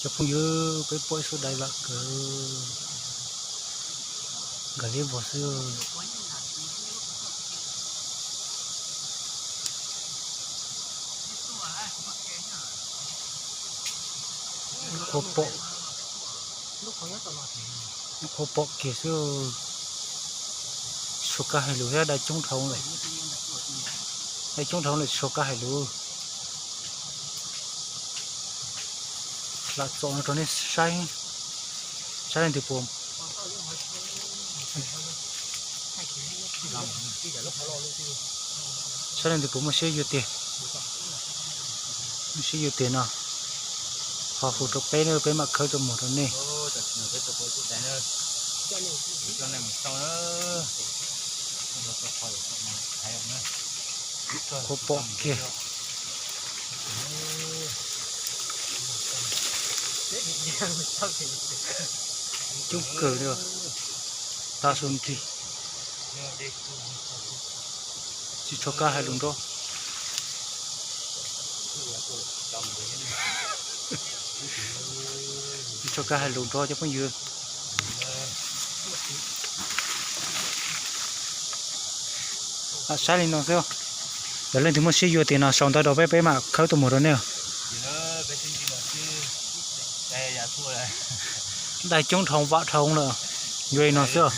Cov phooj ywg, peb pom ib xub dais vam kawg, nkag liab vog xwb. Qhuav pom, qhuav pom kiag xwb. Tsis tshua kab hais lus thiab, dais coob dhau lawm, dais coob dhau lawm tsis tshua kab hais lus. Lam txom no rau nej saib, saib leej twg puas, saib leej twg puas muaj siab yuav tiag, muaj siab yuav tiag no, ho hu rau peb, peb mam khawb rau muag rau nej. Qhuav pom kiag. Coob kawg li, tag su nrig. Tsis tshua kab hais lus nrov, tsis tshua kab hais lus nrov cov phooj ywg. Saib li no xwb, yog leej twg muaj siab yuav tiag no sau ntawv rau peb, peb mam khawb tuaj muag rau nej. Dais coob dhau vam dhau lawm, yuav li no xwb.